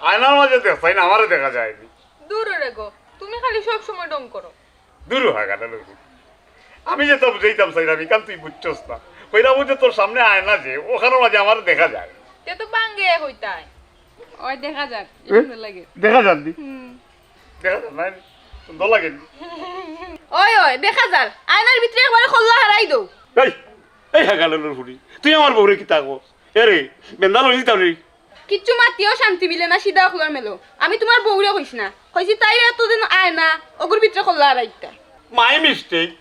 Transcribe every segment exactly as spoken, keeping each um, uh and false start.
আয়নার মাঝে দেখছাই না, আমারে দেখা যায়নি। দূর রে গো, তুমি খালি সব সময় ঢং করো। দূর হ, হাগার আলর ফুড়ি। আমি যেতা বুঝাইতাম চাইরাম, ইখান তুই বুঝছস না। কইরাম যে তোর সামনে আয়না যে, অখানর মাঝে আমারে দেখা যায়। তে তো বাঙ্গে কইতায়। ওই দেখা যার, এ? সুন্দর লাগে। দেখা যার নি? দেখা যার না? সুন্দর লাগে নি? ওই ওই, দেখা যার। আয়নার ভিতরে একবারে খোল্লা হারাই দেও। এই, এই হাগার আলর ফুড়ি, তুই আমার বউরে কিতা কস? এরে, বেন্দা লই দিতাম রে। কিচ্ছু মাতিও শান্তি মিলে না, সিধা অকলর মেলো। আমি তুমার বউরে কইছি না, কইছি তাইর এতদিন আয়না, অগুর ভিতরে খোল্লা হারাইতা। My mistake,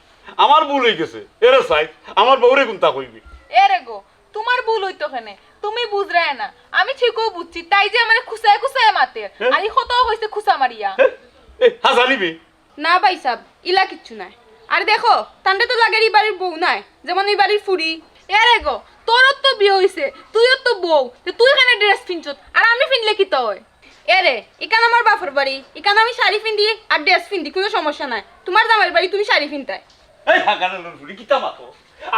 আমার ভুল অই গেছে। এরে সাইদ, আমার বউরে কুনতা কইবি? এরে গো, তুমার ভুল অইতো কেনে? তুমি বুঝরায় না, আমি ঠিকউ বুঝছি। তাই যে আমারে খুচায় খুচায় মাতের, হ্যাঁ? আর ই কথাও কইছে খুচা মারিয়া। এ, হাসালি বে। না ভাইসাব, ইলা কিচ্ছু নায়। আর দেখো, তানরে তো লাগের ই বাড়ির বউ নায়, যেমন ই বাড়ির ফুড়ি। এরে গো, তোরও তো বিয়া অইছে, তুইও তো বউ, তে তুই কেনে ড্রেস ফিনছত, আর আমি ফিনলে কিতা অয়? এরে, ইখান আমার বাফর বাড়ি, ইখান আমি শাড়ি ফিন্দি আর ড্রেস ফিন্দি, কুনু সমস্যা নাই। তুমার জামাইর বাড়ি তুমি শাড়ি ফিনতায়। এই হাগার আলর ফুড়ি, কিতা মাতো?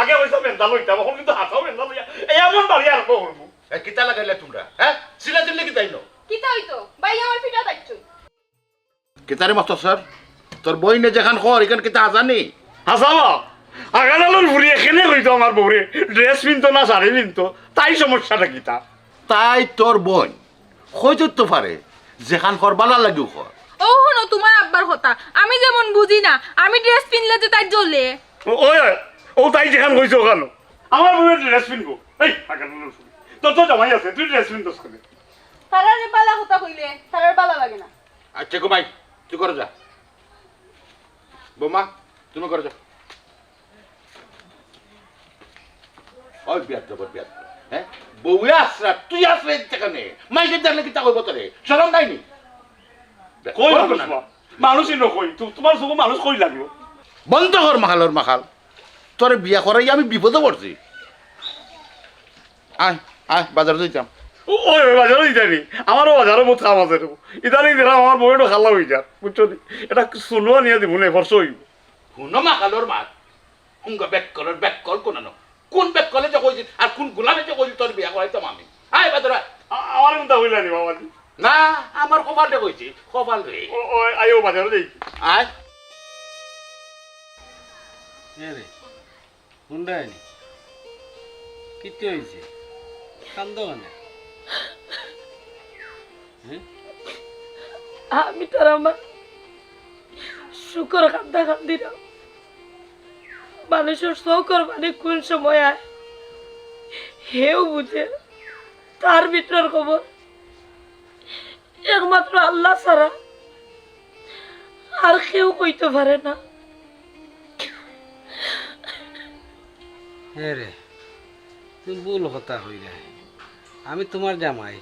আগে অইছে বেন্দা লইতাম, অখন কিন্তু হাছাউ বেন্দা লইয়া এই এমন বাড়ি আরম্ভ করমু। এ, কিতা লাগাইলা তুমরা? হ্যাঁ? চিল্লাচিল্লি কিতা অইলো? কিতা অইতো? ভাই আমার ফিটা থাকছো। কিতা রে মাস্টার সাব? তোর বইনে যেখান কর, ইখান কিতা হাছা নি? হাছা বা, হাগার আলর ফুড়ি এখানে কইতো আমার বউরে, ড্রেস ফিনতো না শাড়ি ফিনতো, তাই সমস্যাটা কিতা? তাই তোর বইন কইতো তো পারে, যেখান কর বালা লাগিউ কর। ও হুনো তুমার আব্বার কথা, আমি যেমন বুঝি না, আমি ড্রেস ফিনলে যে তাই জ্বলে। ও, ওই, ওই, ও তাই যেখান কইছে অখান। আমার বউয়ে ড্রেস ফিনবো। এই, হাগার আলর ফুড়ি। তোর তো জামাই আছে, তুই ড্রেস ফিনতস কেনে? তারারে বালা কথা কইলে, তারার বালা লাগে না। আচ্ছা গো ভাই, তুই ঘরো যা। বৌমা, তুমি ঘরো যাও। ওই বেয়াদব, বেয়াদব। হ্যাঁ? বউয়ে আশ্রা, তুই আশ্রা দিতে কেনে? মাইনষে দেখলে কিতা কইবো তোরে? শরম নাই নি? কই মানুষ মা? মানুষই নকই। তু-, তুমার চউখো মানুষ কই লাগলো? বন্ধ কর মাখালর মাখাল। তোরে বিয়া করাইয়া আমি বিপদো পড়ছি। আয়, আয়, বাজারো যাইতাম। ও, ওই, ওই, বাজারো যাইতায় নি? আমারও বাজারো বউত কাম আছে রে। ইদানিং দেখরাম আমার বউ একটু খাল্লা অই যার, বুঝছো নি? এটা চুলো আনিয়া দিমু নে, ফর্সা অইবো। হুনো মাখালর মাত, হুঙ্গা বেক্কলর বেক্কল কুনানো। কুন বেক্কলে যে কইছিল, আর কুন গুলামে যে কইছিল তোর বিয়া করাইতাম আমি। আয় বাজারো আয়। আ-, আমারে কুনতা কইলা নি বাবাজি? না, আমার কপালরে কইছি, কপালরে। ও, ও, আয়, ও বাজারো যাই। আয়। এ রে, হুনরায় নি? কিতা অইছে? কান্দো কেনে? হ্যাঁ? আমি তো আর আমার সুখর কান্দা কান্দি না। মানুষর চউখর পানি কুন সময় আয়, হেউ বুঝে। তার ভিতরর খবর একমাত্র আল্লাহ ছাড়া আর কেউ কইতো পারে না। এ রে, তুমি ভুল কথা কইরায়। আমি তুমার জামাই,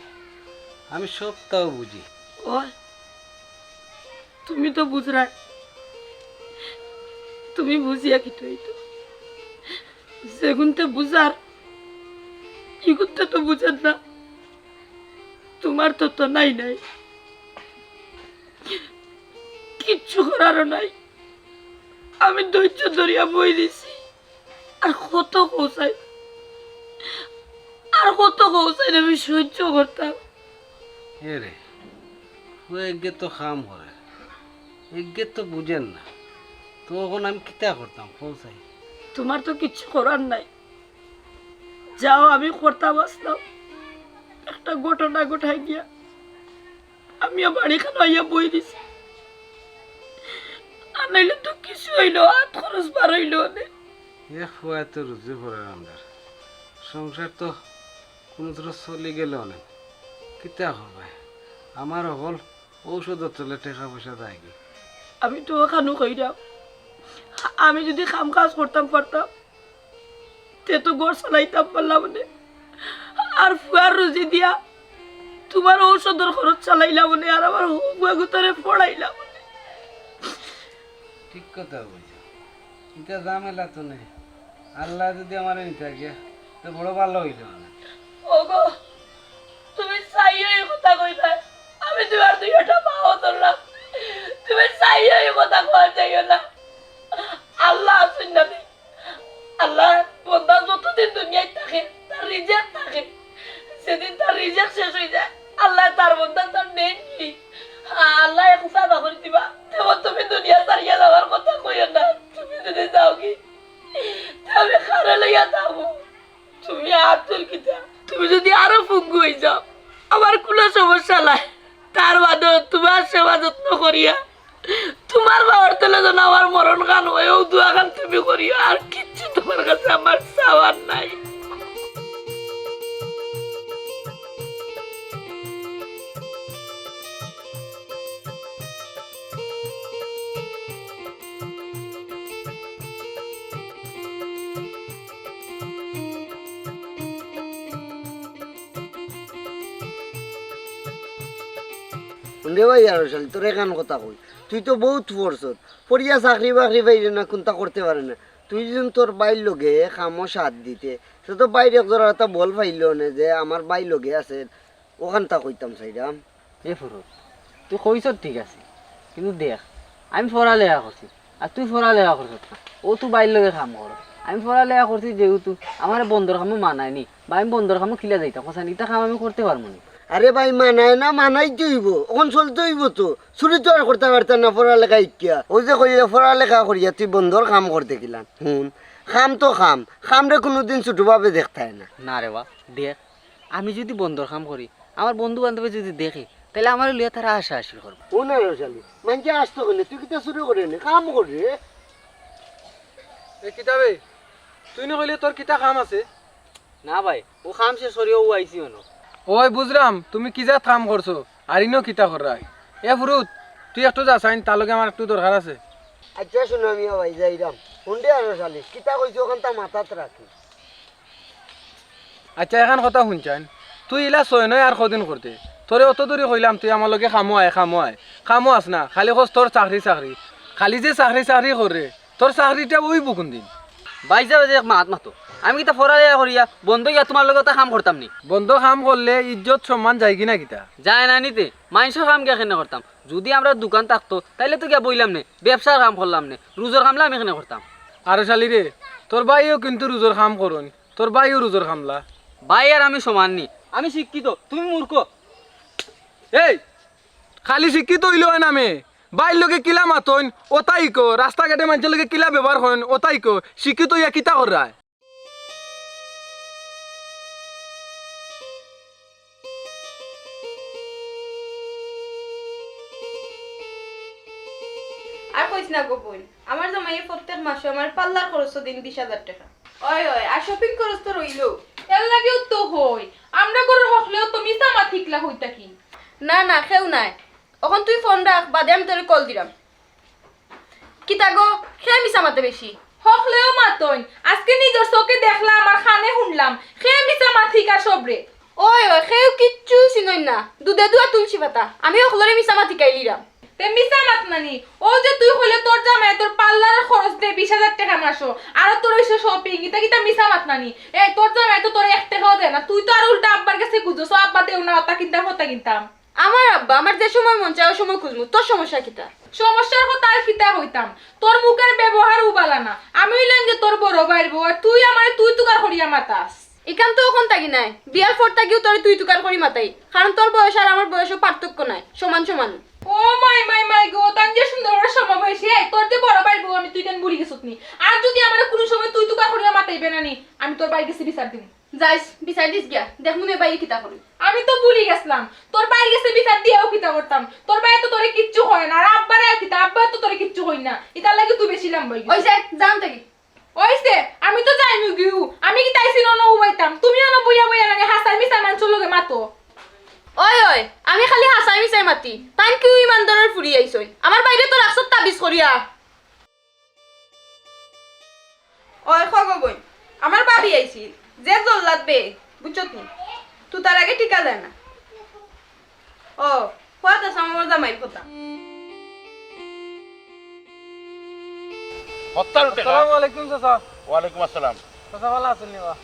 আমি সবতাউ বুঝি। ওই, তুমি তো বুঝরায়, তুমি বুঝিয়া কিতা অইতো? যেগুনতে বুঝার, ইগুনতে তো বুঝের না। তুমার তো তো নাই নাই, কিচ্ছু করারও নাই। আমি ধৈর্য ধরিয়া বই দিছি। আর কত কও চাই, আর কত কও চাই আমি সহ্য করতাম। এ রে, ও একগে তো কাম করে, একগে তো বুঝের না, তো অখন আমি কিতা করতাম কও চাই? তুমার তো কিচ্ছু করার নাই, যাও আমি করতাম আছলাম, একটা ঘটনা ঘটাই গিয়া আমিও বাড়ি খানো আইয়া বই দিছি। আর নাইলে তো কিছু অইলো, আত খরচ বার অইলো অনে। এক ফুয়ায় তো রুজি করের আমরার। সংসার তো কুনুতরো চলি গেলো অনে। কিতা করবায়? আমার অকল ঔষধর তলে টেকা পয়সা যায়গি। আমি তো অখানউ কইরাম, আমি যুদি কাম কাজ করতাম পারতাম, তে তো ঘর চালাইতাম পারলাম অনে। আর ফুয়ার রুজি দিয়া তুমার ঔষধর খরচ চালাইলাম অনে, আর আমার হউ ফুয়া গুতারে পড়াইলাম অনে। ঠিক কথা কইছো। ইতা ঝামেলা তো নাই। আল্লায় যুদি আমারে নিতা গিয়া, তে বড় ভালা অইলো অনে। ওগো, তুমি চাইও ই কথা কইবায়। আমি তুমার দুইওটা পাও ধরলাম। তুমি চাইও ই কথা কওয়া যাইও না। আল্লাহ আছইন না নি? আল্লাহ, বন্দা যতদিন দুনিয়াত থাকে, তার রিজিক থাকে। যেদিন তার রিজিক শেষ অই যায়, আল্লায় তার বন্দার তার নেই কি? আল্লায় খুশা না করি দিবা। তেমন তুমি দুনিয়া ছাড়িয়া যাওয়ার কথা কইও না। তুমি যদি যাওগি, তে আমি কারে লইয়া যাবো? তুমি আর তোর কিতা? তুমি যদি আরো পঙ্গু অই যাও, আমার কুনু সমস্যা নাই। তার বাদে তুমার সেবা যত্ন করিয়া তুমার পাওর তলে যেন আমার মরণ খান অয়, অউ দোয়া খান তুমি করিও, আর কিচ্ছু তুমার কাছে আমার চাওয়ার নাই। হুন রে ভাই, আরো শালি, তোরে এখান কথা কই, তুই তো বউত পড়ছস, পড়িয়া চাকরি বাকরি পাইরে না, কুন্তা করতে পারে না। তুই যদি তোর ভাইর লগে কামো সাথ দিতে, তে তো ভাইর এক জোড়া একটা বল পাইলো নে যে আমার ভাই লগে আছে, অখানতা কইতাম চাইরাম। এ ফুরুত, তুই কইছস ঠিক আছে, কিন্তু দেখ, আমি পড়ালেখা করছি, আর তুই পড়ালেখা করছস না। অউ তুই ভাইর লগে কাম কর। আমি পড়ালেখা করছি যেহেতু, আমারে বন্দর কামো মানায় নি, বা আমি বন্দর কামো কিলা যাইতাম, কছানি ইতা কাম আমি করতে পারমু নি। আরে ভাই, মানায় না, মানাইতে অইবো, অখন চলতে অইবো তো। চুরি তো আর করতে পারতাম না পড়ালেখা শিখিয়া। অউ যে কইলে পড়ালেখা করিয়া তুই বন্দর কাম করতে গেলাম। হুন, কাম তো কাম, কামরে কুনুদিন ছোটভাবে দেখতায় না। না রে বা, দেখ, আমি যদি বন্দর কাম করি, আমার বন্ধু বান্ধবে যদি দেখে, তাইলে আমারে লইয়া তারা হাসাহাসি করবো। ও না রে শালি, মাইনষে আসতো কেনে? তুই কিতা চুরি করে নি? কাম কর রে। এ কিতা বে, তুই না কইলে তোর কিতা কাম আছে? না ভাই, অউ কাম শেষ করিয়া অউ আইছি অনো। ওই বুঝরাম, তুমি কি জাত কাম করছো, আর ইনো কিতা কররায়? এ ফুরুত, তুই একটু যা চাইন, তার লগে আমার একটু দরকার আছে। আচ্ছা, হুনো মিয়া ভাই, যাইরাম। হুন দে আরো শালি, কিতা কইছি অখানতা মাথাত রাখি। আচ্ছা, এখান কথা হুনছাইন, তুই ইলা ছয় নয় আর কদিন করতে? তোরে অত দূরে কইলাম, তুই আমার লগে কামো আয়, কামো আয়, কামো আস না, খালি কস তোর চাকরি, চাকরি, খালি যে চাকরি, চাকরি করে, তোর চাকরিটা অইবো কুনদিন? ভাই সাব, এক মাত মাতো, আমি কিতা পড়ালেখা করিয়া বন্দো গিয়া তুমার লগে অতা কাম করতাম নি? বন্দো কাম করলে ইজ্জত সম্মান যায়গি না কিতা? যায় না নি তে, মাইনষর কাম গিয়া কেনে করতাম? যুদি আমরার দোকান থাকতো, তাইলে তো গিয়া বইলাম নে, ব্যবসার কাম করলাম নে, রুজর কামলা আমি কেনে করতাম? আরে শালি রে, তোর ভাইও কিন্তু রুজর কাম করইন, তোর ভাইও রুজর কামলা। ভাই আর আমি সমান নি, আমি শিক্ষিত, তুমি মূর্খ। এই, খালি শিক্ষিত অইলে অয় না মে, ভাইর লগে কিলা মাতইন, অতাই কও, রাস্তাঘাটে মাইনষর লগে কিলা ব্যবহার করইন, অতাই কও, শিক্ষিত অইয়া কিতা কররায়? আর কইস না গো বইন, আমার জামাইয়ে প্রত্যেক মাসো আমার পার্লার খরচ দেইন বিশ হাজার টেকা। অয়, অয়, আর shopping খরচ তো রইলো। এরলাগিউ তো কই, আমরার ঘরর হকলেও তো মিছা মাত হিকলা কই থাকি। না, না, কেউ নাই। অখন তুই ফোন রাখ, বাদে আমি তোরে কল দিরাম। কিতা গো, কে মিছা মাতে বেশি? হকলেও মাতইন। আজকে নিজর চউখে দেখলাম আর কানে হুনলাম, কে মিছা মাত হিকার সবরে। ওই, ওই, কেউ কিচ্ছু চিনইন না। দুধে ধোয়া তুলসী পাতা। আমি হকলরে মিছা মাত হিকাইলিরাম। তে মিছা মাত নানি? অউ যে তুই কইলে তোর জামাইয়ে তোর পার্লারর খরচ দেয় বিশ হাজার টেকা মাসো, আর তোর অইছে shopping, ইতা কিতা মিছা মাত নানি? এই, তোর জামাইয়ে তো তোরে এক টেকাও দেয় না, তুই তো আরো উল্টা আব্বার গেছে খুজস, ও আব্বা দেও না, অতা কিনতাম, অতা কিনতাম। আমার আব্বা, আমার যে সময় মন চায়, অউ সময় খুজমু। তোর সমস্যা কিতা? সমস্যার কথা আর কিতা কইতাম? তোর মুখর ব্যবহারউ ভালা না। আমি অইলাম গি তোর বড় ভাইর বউ, আর তুই আমারে তুই তুকার করিয়া মাতাস। ইখান তো অখন থাকি নায়, বিয়ার পর থাকিউ তোরে তুই তুকার করি মাতাই, কারণ তোর বয়স আর আমার বয়সো পার্থক্য নাই, সমান সমান। ও মাই, মাই, মাই গো, তান যে সুন্দর করি সমবয়সী, এই, তোর যে বড় ভাইর বউ, আমি তুই তান ভুলি গেছত নি? আর যুদি আমারে কুনু সময় তুই তুকার করিয়া মাতাইবে না নি, আমি তোর ভাইর গেছে বিচার দিমু। যাইস, বিচার দিস গিয়া, দেখমু নে ভাইয়ে কিতা করে। আমি তো ভুলি গেছলাম, তোর ভাইর গেছে বিচার দিয়াও কিতা করতাম? তোর ভাইয়ে তো তোরে কিচ্ছু কয় না, আর আব্বারে আর কিতা, আব্বায় তো তোরে কিচ্ছু কইন না, ইতার লাগি তুই বেশি লাম্বা অই গেছস। ওই যে, যান থাকি। অইছে, আমি তো যাইমু গিউ, আমি কিতা আইছি নু নু উবাইতাম, তুমি অনো বইয়া বইয়া নানি হাছাই মিছাই মানষর লগে মাতো। ওই, ওই, আমি খালি হাছাই মিছাই মাতি, তাইন কিউ ইমানদারর ফুরি আইছইন, আমার ভাইরে তো রাখছত তাবিজ করিয়া। ওই খগো বইন, আমার ভাবি আইছিল, যে জল্লাদ বে, বুঝছত নি? তুতার আগে টিকা যায় না। ও, কত সময় জামাইর কথা। হত্যার উঠে না। আসসালামু আলাইকুম চাচা। ওয়ালাইকুম আসসালাম। চাচা, ভালা আছইন নি বা?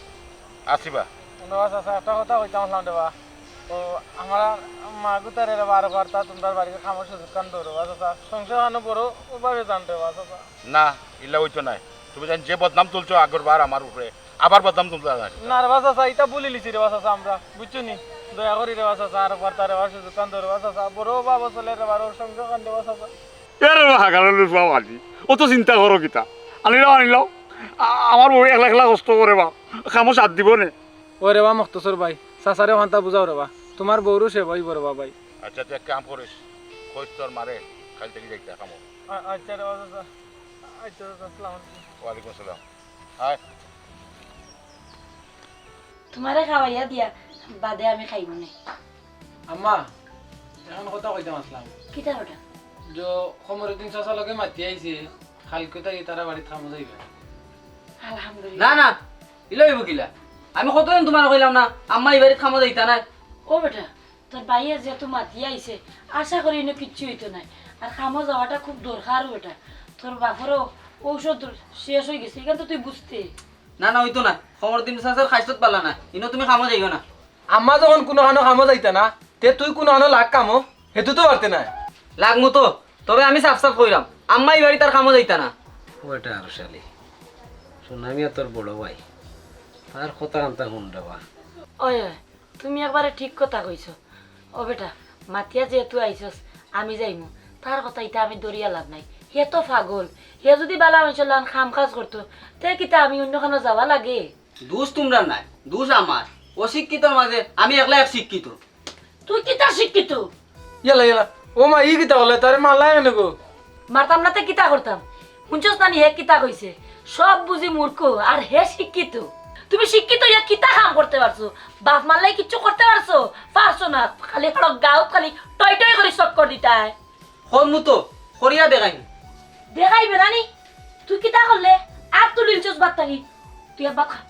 আছি বা। হুনো বা চাচা, একটা কথা কইতাম আছলাম রে বা। ও, আমার মা গুতারে রে বা, আর বার্তা তুমরার বাড়ির কামর সুযোগ খান দেও রে বা চাচা। সংসার খানো বড় অভাবে যান রে বা চাচা। না, ইলা অইতো নায়। তুমি জান যে বদনাম তুলছো আগর বার আমার উপরে, আবার বদনাম তুলতে না। না রে বা চাচা, ইতা ভুলিলিছি রে বা চাচা আমরা, বুঝছো নি? দয়া করি রে বা চাচা, আর একবার তারে বা সুযোগ খান দেও রে বা চাচা, বড় অভাবো চলে রে বা, ওর সংসার খান রে বা চাচা। এ রে বা হাগারর লুফা বালি, অত চিন্তা করো কিতা? আনিলাও, আনিলাও। আ-, আমার বউ একলা একলা কষ্ট করে বা, কামো সাথ দিবো নে। ও রে বা মখতসর ভাই, চাচারে অখানতা বুঝাও রে বা, তুমার বউরও সেবা অইবো রে বা ভাই। আচ্ছা, তুই এক কাম করিস, কইস তোর মারে, কাইল থাকি যাইতা কামো। আ-, আচ্ছা রে বা চাচা, আচ্ছা চাচা, আসসালামু আলাইকুম। ওয়ালাইকুম আসসালাম। আয়। তুমারে খাওয়াইয়া দিয়া বাদে আমি খাইমু নে। আম্মা, অখন কথা কইতাম আছলাম। কিতা কথা? যে কমরুদ্দিন চাচার লগে মাতি আইছে, কাইলকু থাকি তারা বাড়িত কামো যাইবা। আলহামদুলিল্লাহ। না, না, ইলা অইবো কিলা? আমি কতদিন তুমারে কইলাম না, আম্মা ই বাড়িত কামো যাইতা নায়। ও বেটা, তোর ভাইয়ে যেহেতু মাতিয়া আইছে, আশা করি ইনো কিচ্ছু অইতো নায়। আর কামো যাওয়াটা খুব দরকার বেটা। তোর বাপরও ঔষধ শেষ অইগেছে, ইখান তো তুই বুঝতে। না, না, অইতো না। কমরুদ্দিন চাচার খাইছত বালা না, ইনো তুমি কামো যাইও না। আম্মা যখন কুনুখানো কামো যাইতা না, তে তুই কুনুখানো লাগ কামো, হেতু তো পারতে নায়। লাগমু তো, তবে আমি সাফ সাফ কইরাম, আম্মা ই বাড়িত আর কামো যাইতা না। ওটা আর শালি, সোনামিয়া তোর বড় ভাই, তার কথা আনতা হুন রে বা। ওই, ওই, তুমি একবারে ঠিক কথা কইছো। ও বেটা, মাতিয়া যেহেতু আইছস, আমি যাইমু। তার কথা ইতা আমি ধরিয়া লাভ নাই। হে তো পাগল। হে যুদি বালা মানষর লাখান কাম কাজ করতো, তে কিতা আমি অইন্য খানো যাওয়া লাগে? দোষ তুমরার নায়, দোষ আমার। অশিক্ষিতর মাঝে আমি একলা এক শিক্ষিত। তুই কিতা শিক্ষিত? ইয়ালা, ইয়ালা। ও মা, ই কিতা করলে? তারে মারলা কেনে গো? মারতাম না তে কিতা করতাম? হুনছস না নি হে কিতা কইছে? সব বুঝি মূর্খ, আর হে শিক্ষিত। তুমি শিক্ষিত অইয়া কিতা কাম করতে পারছো? বাপ মারলাই কিচ্ছু করতে পারছো? পারছো না। খালি হড়ক গাউত খালি টয় টয় করি চক্কর দিতায়। করমু তো, করিয়া দেখাইমু। দেখাইবে না নি? তুই কিতা করলে? আর তুই লিলছস ভাত থাকি। তুই আর ভাত খা।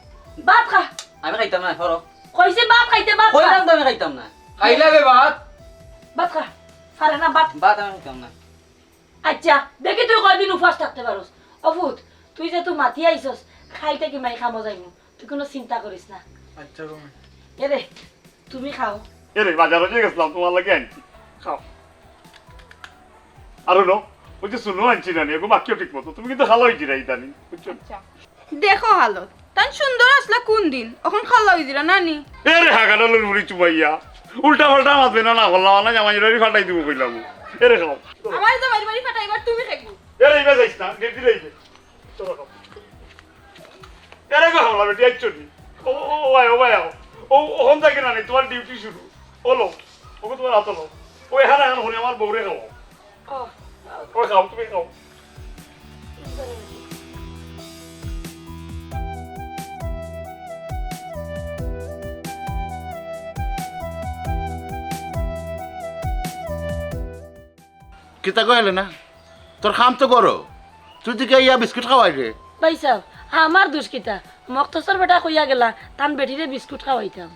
ভাত খা। আমি খাইতাম না, সরো। কইছি ভাত খাইতে, ভাত খা। কইলাম তো আমি খাইতাম না। খাইলা বে ভাত। ভাত খা। পারে না ভাত। ভাত আমি খাইতাম না। আচ্ছা, দেখি তুই কয়দিন উপাস থাকতে পারস। ও ফুত, তুই যেহেতু মাতিয়া আইছস, কাইল থাকি মাই কামো যাইমু। তুই কুনু চিন্তা করিস না। আচ্ছা, গো মাই। এরে, তুমি খাও। এরে, বাজারো যে গেছলাম, তুমার লাগি আনছি। খাও। আর হুনো, ওই যে সুনো আনছি না নি, এগু বাকিও ঠিক মতো। তুমি কিন্তু কালা অইযিরায় ইদানিং, বুঝছো? আচ্ছা। দেখো হালত, তান সুন্দর আছলা কুন দিন, অখন কালা অইযিরা না নি? এরে হাগারর লুড়ি চুবাইয়া, উল্টা পাল্টা মাত বেনা না করলাম, না জামাইর বাড়ি ফাটাই দিমু কইলাম। এরে খাও। আমার জামাইর বাড়ি ফাটাইবার তুমি খাইবো। এরে ইবা যাইস না, গেট দিলে ইবে। চলো খাও। এরে গো হামলা বেটি, আইছো নি? ও, ও, ও ভাই, ও ভাই, ও। ও, অখন থাকি না নি, তুমার ডিউটি শুরু। ও লও, ওগু তুমার আতো লও। ও এখানে এখন হলে আমার বউরে খাও। ও। ও খাও, তুমি খাও। কিতা কইলে না? তোর কাম তো করো, তুই দিকে ইয়া বিস্কুট খাওয়াই রে। ভাইসাব, আমার দুষ কিতা? মখতসর বেটা কইয়া গেলা, তান বেটিরে বিস্কুট খাওয়াইতাম।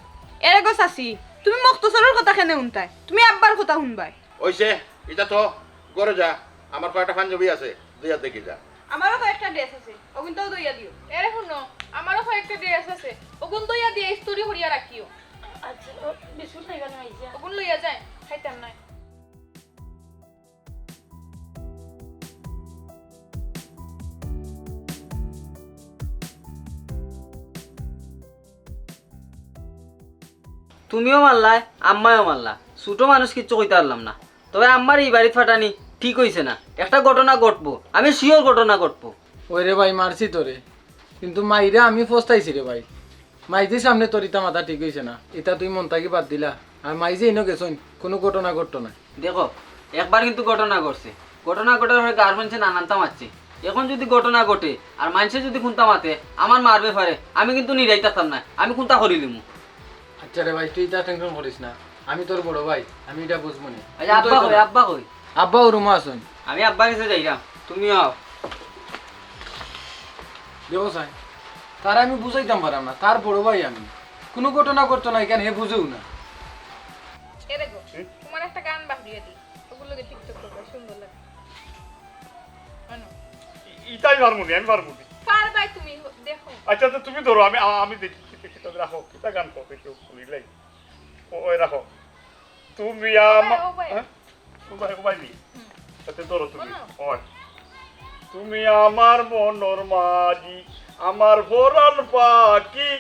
এরে গো চাচি, তুমি মখতসরর কথা কেনে হুনতায়? তুমি আব্বার কথা হুনবায়। অইছে, ইতা তো, ঘরো যা, আমার কয়টা পাঞ্জাবি আছে, ধইয়া দেখি যা। আমারও কয়েকটা ড্রেস আছে, অগুনতাও ধইয়া দিও। এরে হুনো, আমারও কয়েকটা ড্রেস আছে, অগুন ধইয়া দিয়া ইস্ত্রি করিয়া রাখিও। আচ্ছা, ও, বিস্কুট খাইবা না, আইজা? অগুন লইয়া যাই, খাইতাম নায়। তুমিও মারলায়, আম্মায়ও মারলা। ছোট মানুষ কিচ্ছু কইতা পারলাম না। তবে আম্মারে ই বাড়িত ফাটানি ঠিক অইছে না। একটা ঘটনা ঘটবো, আমি sure ঘটনা ঘটবো। ওই রে ভাই, মারছি তোরে, কিন্তু মাইরা আমি পস্তাইছি রে ভাই। মাইজির সামনে তোর ইতা মাতা ঠিক অইছে না, ইতা তুই মন থাকি বাদ দিলা। আর মাইজি ইনো গেছইন, কুনু ঘটনা ঘটতো নায়। দেখো, একবার কিন্তু ঘটনা ঘটছে, ঘটনা ঘটার পরে গাঁওর মানষে নানানতা মাতছে। এখন যুদি ঘটনা ঘটে আর মানষে যুদি কুনতা মাতে, আমার মার ব্যাপারে আমি কিন্তু নিরাই থাকতাম নায়, আমি কুনতা করিলিমু। আচ্ছা রে ভাই, তুই ইতা tension করিস না, আমি তোর বড় ভাই, আমি ইতা বুঝমু নে। আচ্ছা, আব্বা কই, আব্বা কই? আব্বা ও রুমো আছইন। আমি আব্বার গেছে যাইরাম, তুমিও আও। দেখো চাই, তারে আমি বুঝাইতাম পারাম না, তার বড় ভাই আমি। কুনু ঘটনা ঘটতো নায়, কেনে হে বুঝেও না। এরে গো, তুমার একটা গান বাহির অইয়া দি, অগুর লগে TikTok করবা, সুন্দর লাগে। আনো। ইতাই পারমু নি, আমি পারমু নি। পারবায় তুমি, দেখো। আচ্ছা, আচ্ছা, তুমি ধরো, আমি, আ-, আমি দেখি, কিতা, কিতা, রাখো, কিতা গান কও, দেখি, হুনিলাই। ও, ওই রাখো। তুমি ও ভাই, আমার, ও ভাই। হ্যাঁ? ও ভাই, ও ভাই নি? হুম। আচ্ছা, ধরো তুমি। বলো। ওই। তুমি আমার মনর মাঝি, আমার পরান পাখি।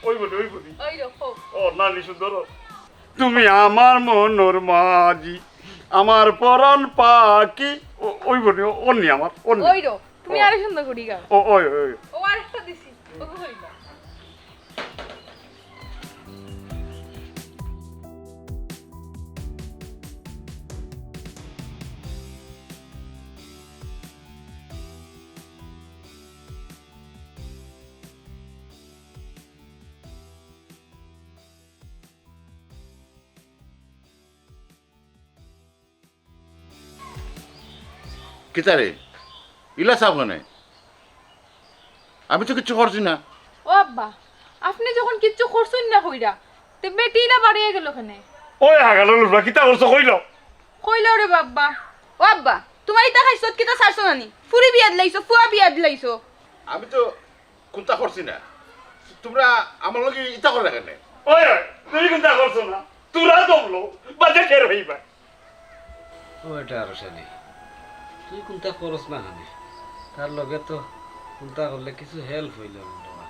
ওই বলি, ওই বলি। ওই রকম। ও, না, নি সুন্দর। তুমি আমার মনর মাঝি, আমার পরাণ পাখি। ও, ওই বনি, ও, অন্নি আমার, অন্নি। ওই রো, তুমি ও। আরো সুন্দর করি গাও। ও, ওই, ওই। ও আরেকটা দিছি, ওগু করি গাও। কিতারে? ইলা চাও কেনে? আমি তো কিচ্ছু করছি না। ও আব্বা, আপনে যখন কিচ্ছু করছইন না কইরা, তে বেটি ইলা বাড়িয়া গেল কেনে? ওই হাগালো লুবরা, কিতা করছো কইলো? কইলো রে বাব্বা। ও আব্বা, তুমার ইতা খাইছত কিতা ছাড়ছো না নি? ফুরি বিয়া দিলাইছো, ফুয়া বিয়া দিলাইছো। আমি তো কুন্তা করছি না। তুমরা আমার লগে ইতা করলা কেনে? ওই, ওই, তুমি কুন্তা করছো না। তোরা দমলো, বাজে টের হইবা। ও এটা আরো শালি, তুই কুন্তা করস না হানে? তার লগে তো কুন্তা করলে কিছু help হইল না।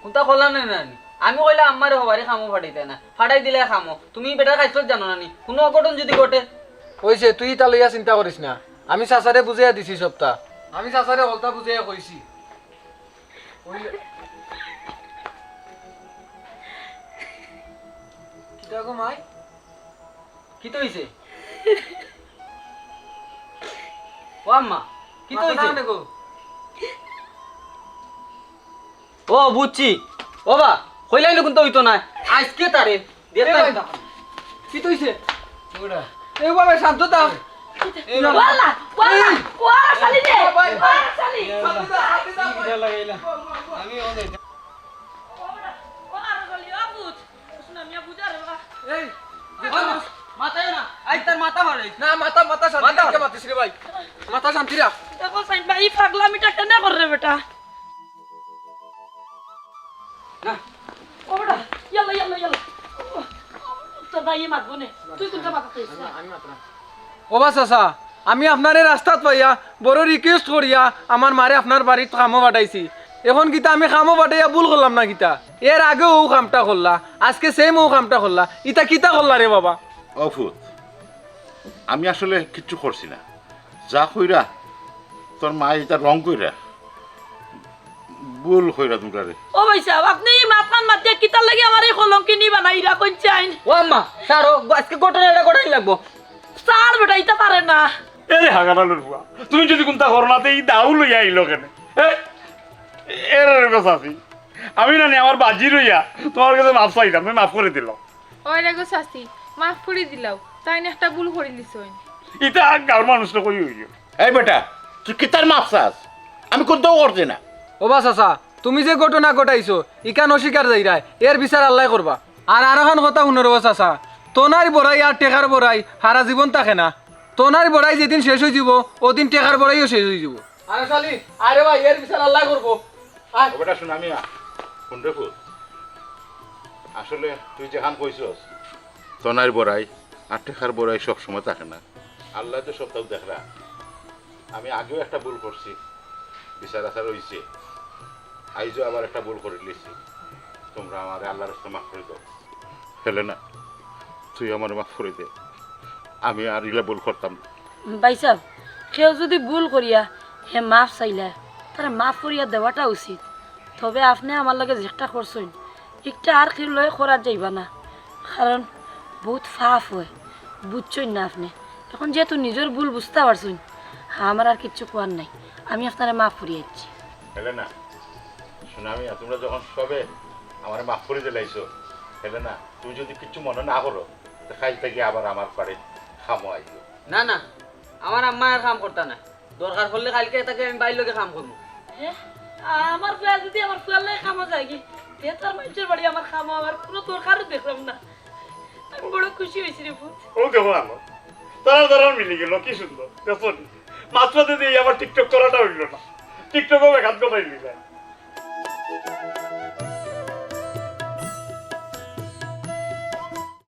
কুন্তা করলা না, না নি? আমি কইলা আম্মারে হবারি কামো ফাটাইতে না, ফাটাই দিলে কামো। তুমি বেটার খাইছত জানো না নি? কুনু অঘটন যদি ঘটে। অইছে, তুই ইতা লইয়া চিন্তা করিস না, আমি চাচারে বুঝাইয়া দিছি সবটা। আমি চাচারে হকলতা বুঝাইয়া কইছি। অইলে কিতা গো মাই? কিতা অইছে? ও আম্মা, কিতা মাথা অইছে? না গো। ও বুঝছি। ও বা, কইলাই না কুন্তা অইতো না। আজকে তারে, দেখতাম। কিতা অইছে? ওরা। এ বাবা, শান্ত থাক। ওয়াল্লা, ওয়াল্লা, এই। ওয়াল্লা, শালি রে। বাবা, ওয়াল্লা, শালি। শান্ত থাক, শান্ত থাক। কিতা লাগাইলা? আমি ও যাইতাম। ওরা, ওরা গলি, ও বুঝ। এই, মাথায় না। আই তার মাথা মারে। না, মাথা, মাথা শান্তি মাথা রাখ। মাতিস রে ভাই। মাথা শান্তি রাখ। দেখো সাইন ভাই, ই পাগলামিটা কেনে করে রে বেটা? না। ও বেটা, ইয়াল্লা, ইয়াল্লা, ইয়াল্লা। তোর ভাইয়ে মাতবো নে। তুই কুন্তা মাতাইস না। ও বা চাচা, আমি আপনারে রাস্তাত পাইয়া বড় request করিয়া আমার মারে আপনার বাড়িত কামো পাঠাইছি। এখন কিতা আমি কামো পাঠাইয়া ভুল করলাম না কিতা? এর আগেও অউ কামটা করলা, আজকে same অউ কামটা করলা। ইতা কিতা করলা রে বাবা? ও ফুত, আমি আসলে কিচ্ছু করছি না। যা কইরা, তোর মায় ইতা wrong কইরা। ভুল কইরা তুমরারে। ও ভাইসাব, আপনে ই মাতখান মাতিয়া কিতার লাগি আমারে ই কলঙ্কিনী বানাইরা কইন চাইন? ও আম্মা, ছাড়ো, আজকে ঘটনা এটা ঘটাই লাগবো। ছাড় বেটা, ইতা পারে না। এরে হাগারালর ফুয়া, তুমি যদি কুন্তা করো না, তে ই দাউ লইয়া আইলো কেনে? এ, এরে রে গো চাচি, আমি না নি আমার বাজি রইয়া তোমার কাছে মাফ চাইতাম, তুমি মাফ করি দিলাও। ওই রে গো চাচি, মাফ করি দিলাও, তাইন একটা ভুল করিলিছইন। ইতা গাঁওর মানুষরে কই অইলো। এই বেটা, তুই কিতার মাফ চাস? আমি কুন্তাও করছি না। ও বা চাচা, তুমি যে ঘটনা ঘটাইছো, ইখান অস্বীকার যাইরায়, এর বিচার আল্লায় করবা। আর আরোখান কথা হুনো রে বা চাচা, তনার বড়াই আর টেকার বড়াই হারা জীবন থাকে না। তনার বড়াই যেদিন শেষ অইযিবো, অউদিন টেকার বড়াইও শেষ অইযিবো। আরে শালি, আরে ভাই, এর বিচার আল্লায় করবো। আয়। ও বেটা, হুন আমি, হুন রে ফুত। আসলে তুই যেখান কইছস, তনার বড়াই আর টেকার বড়াই সব সময় থাকে না। আল্লায় তো সবতাউ দেখরা। আমি আগেও একটা ভুল করছি, বিচার আচার অইছে। আইজও আবার একটা ভুল করিলিছি। তুমরা আমারে আল্লার রাস্তায় মাফ করি দেও। হেলেনা, তুই আমারে মাফ করি দে, আমি আর ইলা ভুল করতাম না। ভাইসাব, কেউ যুদি ভুল করিয়া হে মাফ চাইলা, তারে মাফ করিয়া দেওয়াটা উচিত। তবে আপনে আমার লগে যেটা করছইন, ইকটা আর কেউর লগে করা যাইবা না, কারণ বউত পাপ অয়, বুঝছইন না আপনে। এখন যেহেতু নিজর ভুল বুঝতা পারছইন, আমার আর কিচ্ছু কওয়ার নাই, আমি আপনারে মাফ করিয়া দিচ্ছি। হেলেনা, হুনো আমি, তুমরা যখন সবে আমারে মাফ করি দিলাইছো, হেলেনা, তুমি যুদি কিচ্ছু মনো না করো, তে কাইল থাকি আবার আমার বাড়িত কামো আইও। না, না, আমার আম্মায় আর কাম করতা নায়। দরকার পড়লে কাইলকে থাকি আমি বাইর লগে কাম করমু। হে? আমার ফুয়া যুদি আমার ফুয়ার লগে কামো যায়গি, তে তো আর মাইনষর বাড়ি আমার কামো আওয়ার কুনু দরকারও দেখরাম না। আমি বড় খুশি অইছি রে ফুত। ও দেখো আমার, তারা তারা মিলি গেল, কি সুন্দর। দেখছো নি? মাঝপথে দিয়া আমার TikTok করাটা অইলো না। TikTok-ও বেকাত গলাইলি না।